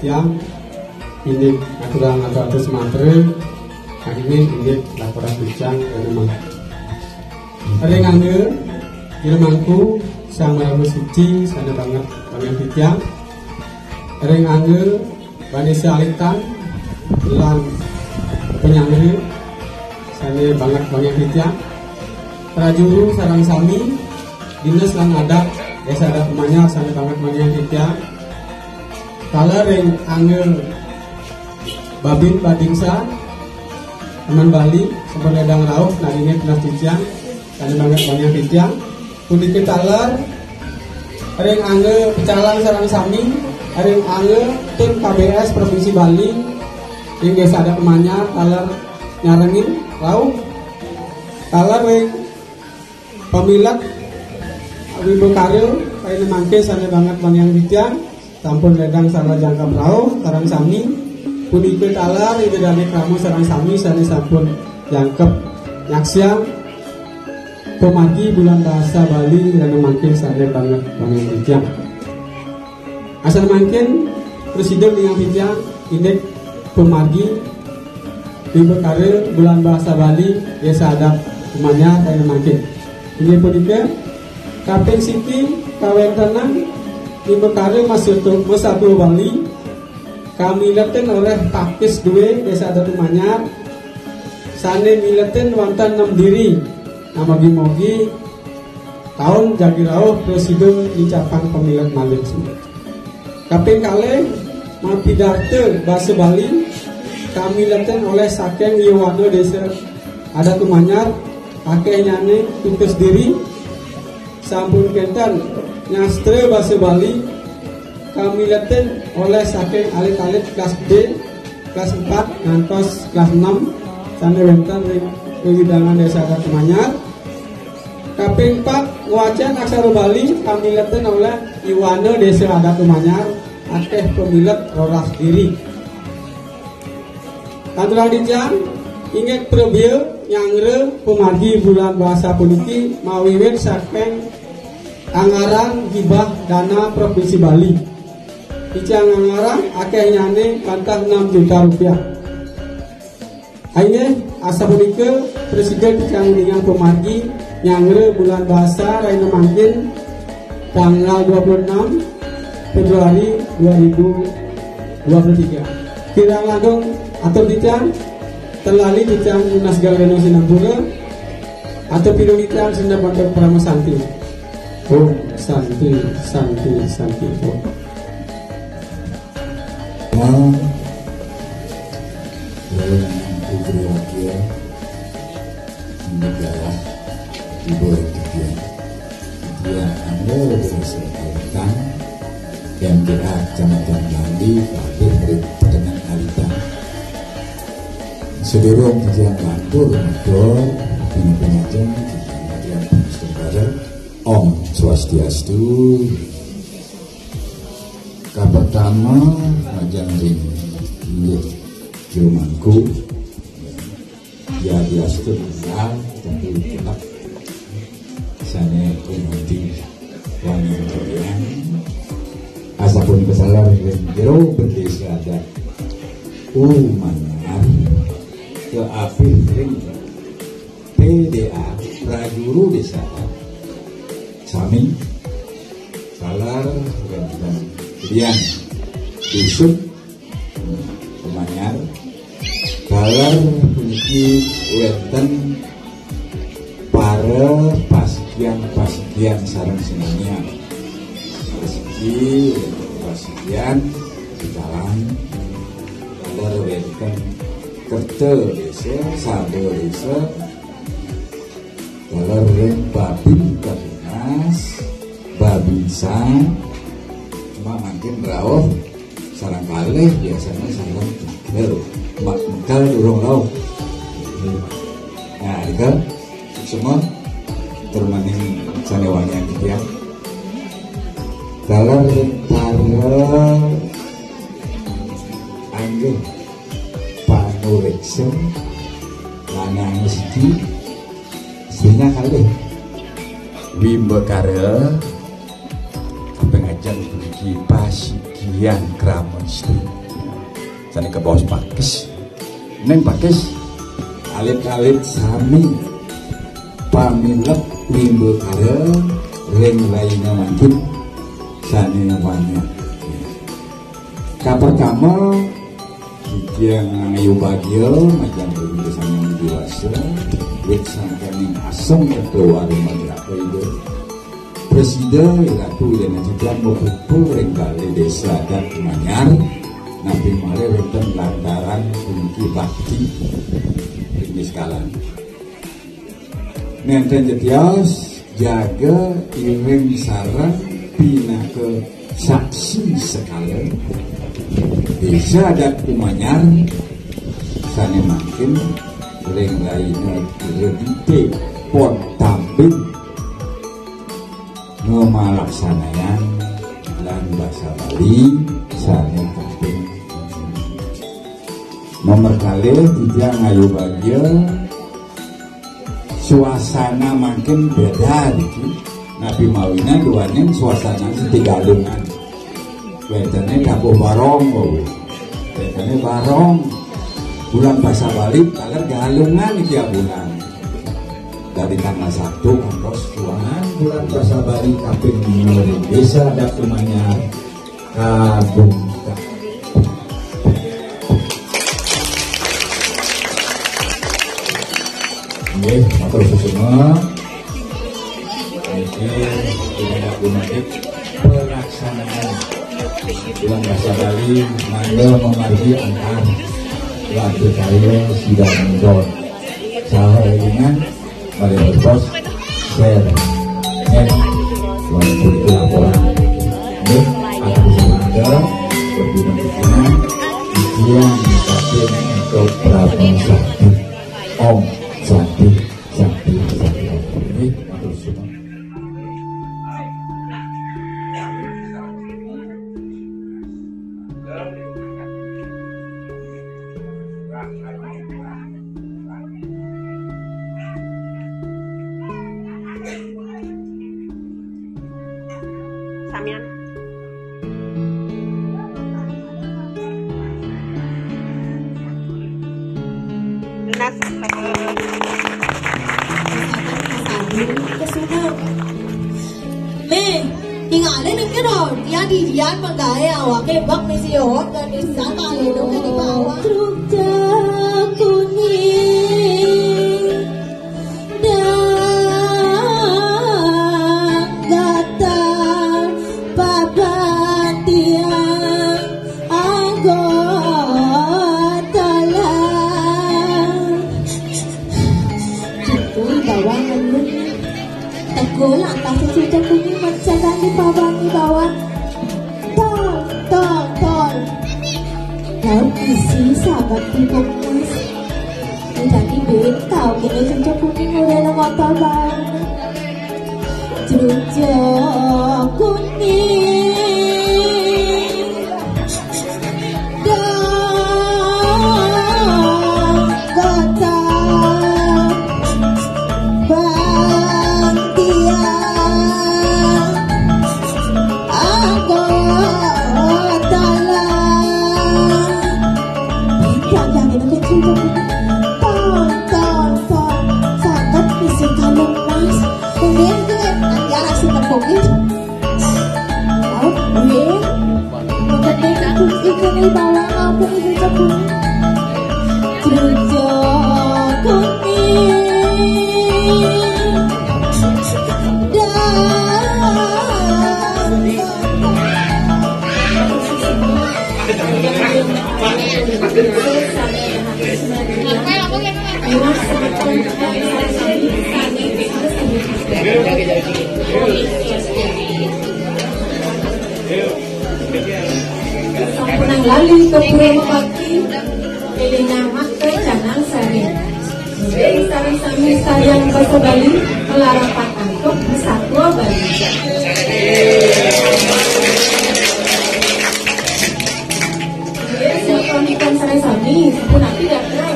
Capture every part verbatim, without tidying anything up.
Tiang indik aturang atur-atur semantra, akhirnya indik laporan bincang dan emang. Ring angga, jero-mangku, sang maraga suci, sané banget, banget titiang. Ring angga, Vanessa Alitan, lan panyanggra, sané banget, banget titiang. Prajuru sareng sami, dinas lan adat, désa adat Manyar, sané banget, banget titiang. Taler ring angga Babin Babinsa, Taman Bali, sampun ledang rauh, nanging tunas titiang, sané banget, banget titiang. Punika taler ring angga pecalang sareng sami, ring angga tim K B S Provinsi Bali, ring désa adat Manyar, taler nyarengin rauh, taler ring pamilet Wimba Karya, paindikan mangkin sané banget, banget titiang, sampun ledang sareng jangkep rauh, sareng sami, punika taler Ida Dané krama sareng sami, sané sampun jangkep nyaksiang pamargi Bulan Basa Bali, ida dané mangkin sané banget, banget titiang. Asané mangkin, prasida titiang indik pamargi Wimba Karya Bulan Basa Bali, désa adat Manyar, ida dané mangkin. Inggih punika, kaping siki kawéntenan Wimba Karya Masatua, Masatua Bali, kamiletin olih Pakis Dwi, désa adat Manyar, sané miletin wénten nem diri. Nah, mugi-mugi taun jagi rauh prasida nicapang pamilet malih. Kaping kalih, mapidarta basa Bali, kamiletin olih saking Yowana Désa Adat Manyar, akéhnyané Tutus Diri, sampun kénten nyastra basa Bali, kamiletin olih saking alit-alit kelas D, kelas empat ngantos kelas enam, sané wénten ring wewidangan Désa Adat Manyar. Kaping pat, ngwacén aksara Bali, kamiletin olih Yowana Désa Adat Manyar, akéh pamilet roras diri. Lanturang titiang, inggih prabéa nyanggra pamargi Bulan Basa puniki mawiwit saking anggaran hibah dana Provinsi Bali. Titiang anggaran akéhnyané wantah enam juta rupiah. Inggih, asapunika prasida titiang uningang pamargi nyanggra Bulan Basa rahina mangkin, tanggal dua puluh enam Februari dua ribu dua puluh tiga. Kirang langkung atur titiang, ten lali titiang nunas geng rena sinampura, atur pinunas titiang sineb antuk parama santi. Om Santi, Santi, Santi, Om. Nah, dalam Putri Wakia, negara di bawah titiang. Titiang angga Désa Alitan, M T A Kecamatan Bali, Kabupatén Alitan. Sadurung titiang lantur matur, pinaka ngajeng, titiang ngajeng, Om Swastiastu. Kapertama, majeng ring inggih jero mangku. Yadiastu tunggal, tapi tetap sané pinanti wangi kalian. Asapunika taler ring jero bendésa adat Manyar, kaapih ring P D A, prajuru désa. Sami, taler wénten Dian Dusun, Manyar, taler puniki wénten para pasikian-pasikian sareng sinamian. Pasiki, wénten pasikian, sekarang, taler wénten kerta désa, saba désa, Taler ring Babin Kapinas, Babinsa, cuma mangkin rauh sareng kalih, biasanya sareng tiga. Mbak Mekal durung rauh. Nah, itu semua termaning sané wangian titiang. Taler ring para anggih panuréksa lanang siji, sina kalih. Wimbakara kaping Jang puniki pasikian krama istri. Sané kabaos pakis. Ning pakis, alit-alit sami pamilep wimbakara ring rahina mangkin sané wangian. Kapertama, titiang ngayu bagia majeng ring sami diwasa, wit sangkaning asung ento warung madrapa ida. Prasida Ratu Ida Najidan mapupul ring Balé Désa Adat Manyar, napi malih wénten lantaran puniki bakti ring niskalan. Nénten ja tios, jaga iring sareng pinaka saksi sekala Désa Adat Kumanyar sané mangkin ring rahina Redité Pon Tambing ngamalaksanayang lan basa Bali sané kaping. Nomor kalih, titiang ngayu bagia, suasana mangkin béda niki. Napi mawinan duaning suasana siti Galungan. Wéntené tabuh barong, wau. Wéntené barong. Bulan basa Bali, taler Galungan iki ya bulan. Dari tanggal satu ngantos tuangan bulan basa Bali kaping lima ring Désa Adat Kumanyar kabungkah. Nggih, matur suksma. Nggih, tidak ada gunadik pelaksanaan bulan basa Bali mangga mamargi antar warga kaya sidang don. Saha élingan Mari bos, share, eh, waktu itu laporan. Ini akan disampaikan berguna-guna. Ujian batin untuk Prabu Sakti. Om Sakti, Sakti, Sakti. Ini matur suwun. Samian. Lunas. Kesunat. Mé, tingalin niki to, ya didian manggaé awaké bek misi yohot dan desa kali dong di bawah. Truk kuning dan gatal papan tiang anggota lah. Kuwi bawang ngenut. Tegul lantas cucuk kuning mencegah di bawang di bawah. Tol, tol, tol. Laut isi sahabat di Bogmas. Jadi bintau kini cucuk kuning udah nang motor bawang. Cucuk kuning. Dong kota Bantian anggota lah. Tidak ada kecil. Tol, tol, tol. Sangat isi kalung mas. Kuning, kuning. Nanti anak si tepungin. Oke. Mengenai ikut ikut di bawah aku ini cukup. Cucuk kuning. Dan Sampunang lali ke pura mapaki, élingang maka canang sari. Ing sareng sami sayan basa Bali, malarapan antuk besatua Bali. Nggih, sapunika sareng sami, sapunapi gatel.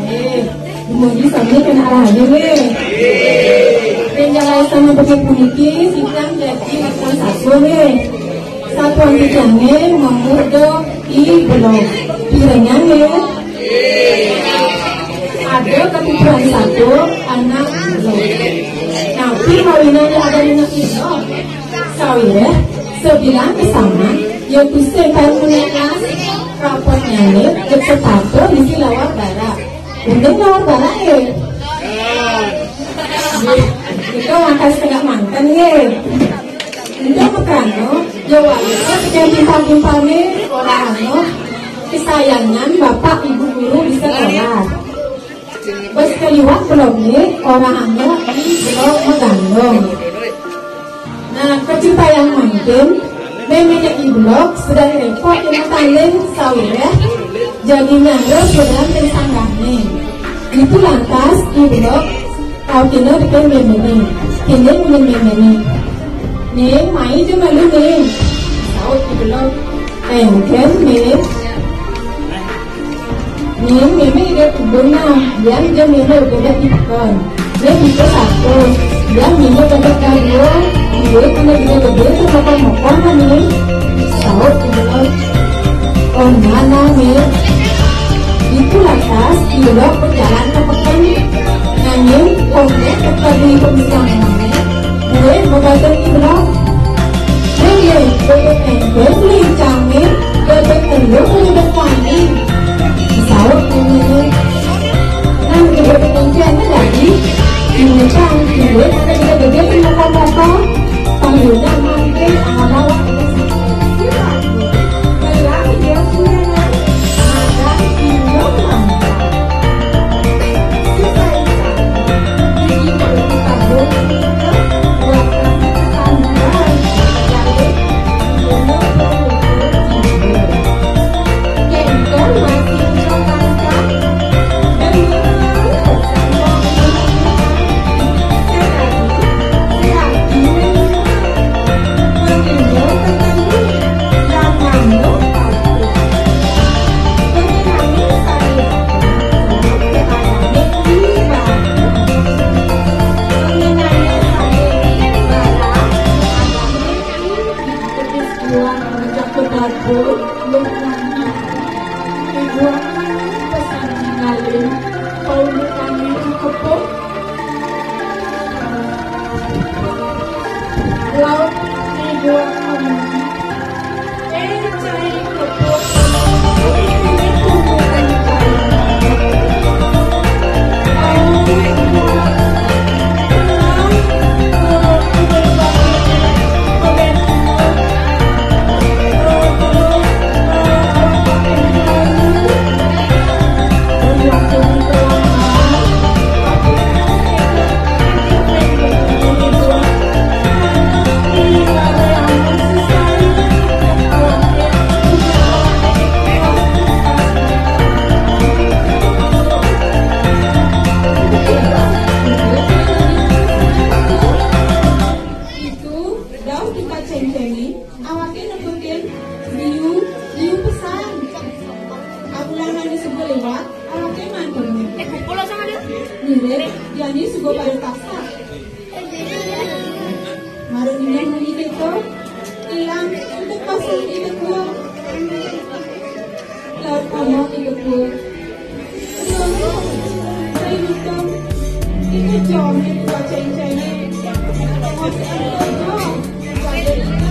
Nggih, dumugi sami kena rahayu, nggih. Ring jalan Sané beké puniki, titiang jagi Maturan Satua nggih. Satuan titiangé mamuda I Belog. Pirengang nggih. Ada katuturan satua anak I Belog. Napi mawinan ada anak I Belog? Sawiréh sabilang kesaman, ya tusing kayun menék las, rapotnyané, ya setata bisi lawar barak. Uning lawar barak, eh. Nika mangkin setengah manten, nggih. Nika makrana, ya wayah timpal-timpalné orahanga kesayangan bapak ibu guru di sekolah. Bes kaliwat Belogné orahanga I Belog magandong. Nah, kacritayang mangkin, méméné I Belog sedeng répot di matanding sawiréh jagi nyangga program ring sanggahné. Ditu lantas I Belog taukina tekén méméné. Kéné munyin méméné. "Ning, mai ja malu, Ning," saut I Belog. "Éngkén, Ning?" "Ning, mémé Ida tumbén nah, liang ja mémé Ida di peken. Ning, Ida satu, liang mémé Ida kadua, duit Ida gedé-gedé, tur mokor-mokor nah, Ning," saut I Belog. "Oh, nah, nah, Ning." Ditu lantas I Belog berjalan ka peken. Nanging, koné teka di pemikiran méméné, buin mabadut I Belog. "Ning, Ning, bébék éngkén beli cangé, bébék elu beli bébék kuning," saut méméné. "Nah, bébék éngkén dadi, ini cang, ini gedé-gedé, ini mokor-mokor. Payuné mangkin awak-awak." Ditu, dauh Ki Pacéngcéngé, awaké nepukin liu, liu pesan. Abulan ané suba liwat, awaké mantunin. Mirib, jani suba pada tasak. Mara ningeh munyi kéto, ilang untuk pasang di tua. Laut Pama tiga puluh. Aduh, saya lupa. Itu jam yang buat ceng-cengnya. Masih ada jam. Saya lupa.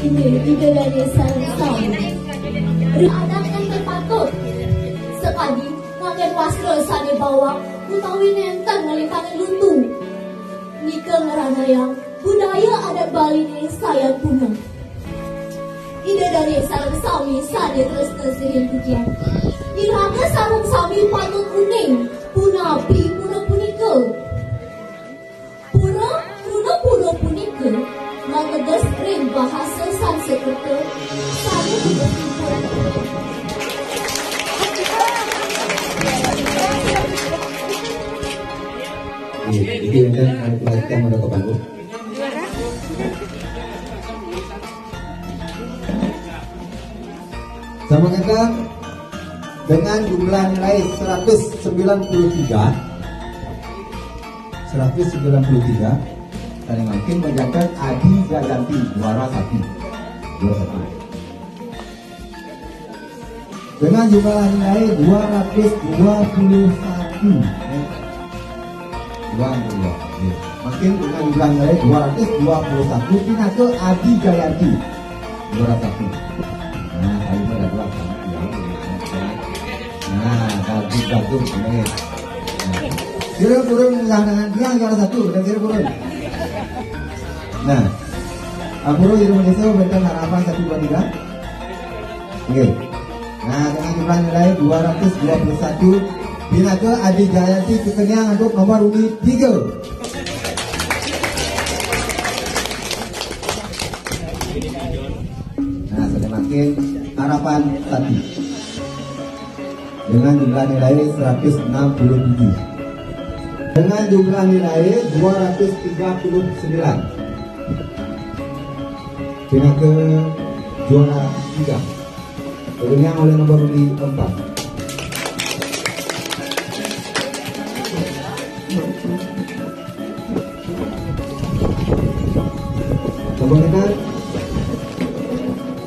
Inggih, Ida Dané sareng sami. Adat énten patut. Sakadi nganggén wastra sané bawang utawi nénten ngelintangi lutu. Nika ngranayang budaya adat Baliné sayan punah. Ida Dané sareng sami sané tresna sihin titiang. Iraga sareng sami patut uning punapi pura punika. Pura, pura, pura punika mateges ring bahasa Sanskerta sané tegesipun. Jadi, enten anu pelatihan udah kebangun. Sama kata dengan jumlah nilai seratus sembilan puluh tiga, seratus sembilan puluh tiga, dan yang mungkin menjadikan Adi Jayanti juara satu. Juara satu. Dengan jumlah nilai dua ratus dua puluh satu. Dua puluh dua. Oke. Mungkin dengan jumlah nilai dua ratus dua puluh satu, pinaka Adi Jayanti. Juara satu. Nah, ayo pada dua sama. Nah, bagus, bagus. Nah. Kira burung lah dengan dia juara satu, dan kira burung. Nah, Ampura Jero Manésa wénten harapan satu dua tiga. Oke. Nah, dengan jumlah nilai dua ratus dua puluh satu, pinaka Adi Jayanti kekeniang untuk nomor undi tiga. Nah, saya makin harapan tadi. Dengan jumlah nilai seratus enam puluh tujuh. Dengan jumlah nilai dua ratus tiga puluh sembilan. Pinaka juara tiga. Kemudian oleh nomor di empat. Kemudian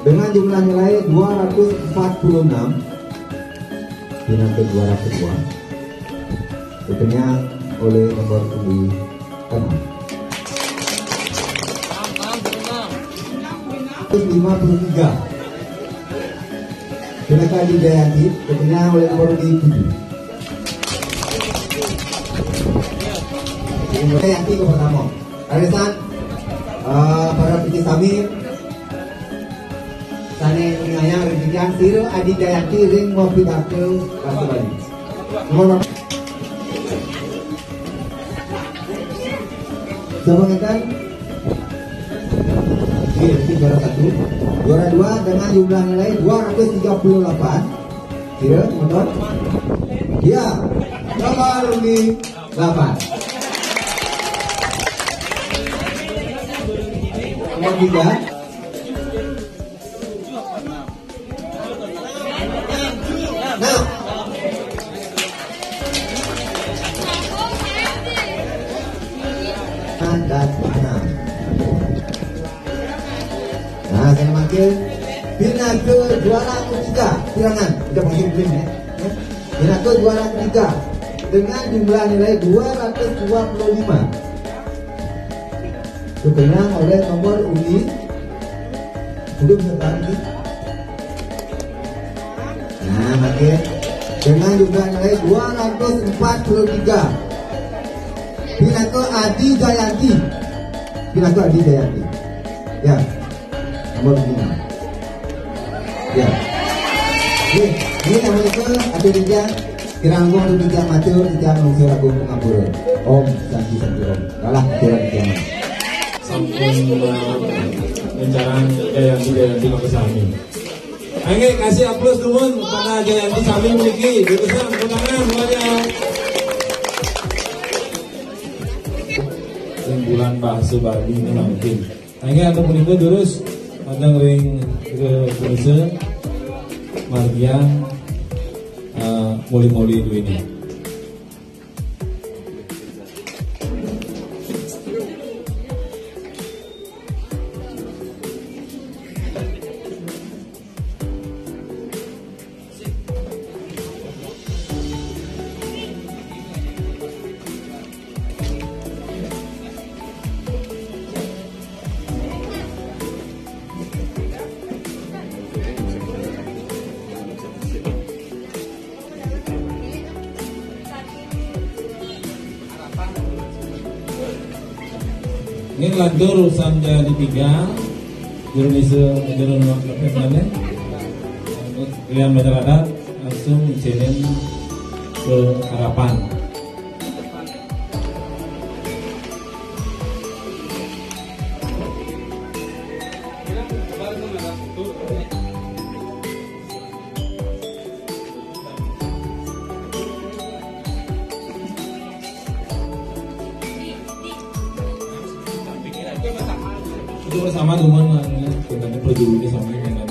dengan jumlah nilai dua ratus empat puluh enam. Pinaka juara kedua. Kemudian oleh nomor di enam. Seratus lima puluh tiga. Pinaka Adi Jayanti, kemudian oleh nomor di tujuh. Jayanti ke pertama. Arisan, eh, para pitih sami, sané ngayang ring titiang, sira Adi Jayanti ring mapidarta basa Bali. Nomor Coba ngeten. Oke, ini juara satu. Juara dua dengan jumlah nilai dua ratus tiga puluh delapan. Kira, motor? Ya, nomor di delapan. Tiga. Nah. Dan enam. Nah, saya manggil pinaka juara ketiga, silakan. Kita panggil Queen, ya. Ya. Pinaka juara ketiga dengan jumlah nilai dua ratus dua puluh lima. Dipegang oleh nomor undi. Undi berapa, undi? Nah, oke. Dengan jumlah nilai dua ratus empat puluh tiga. Pinaka Adi Jayanti. Pinaka Adi Jayanti. Ya. Nomor lima. Ya. Oke. Ini namanya ke atau tidak? Kirang wong tu tidak matur, tidak mengusir aku mengampura. Om Santi Santi Om. Kalah aturan agama. Sampun, eh, rencana Jayanti, Jayanti Makasami. Oke, kasih aplaus dulu kepada Jayanti sami mriki. Durusang, tepuk tangan semuanya. Kumpulan bahasa Bali ini mungkin. Oke, untuk menika durus, mateng ring Ida Punika, margiang, eh, muli-muli duwini. Ini lantur urusan Jayanti tiga, juru misa, juru nuak lepet mana? Kalian masyarakat langsung izinin ke harapan. Itu sama teman, kita ini perjudinya sama dengan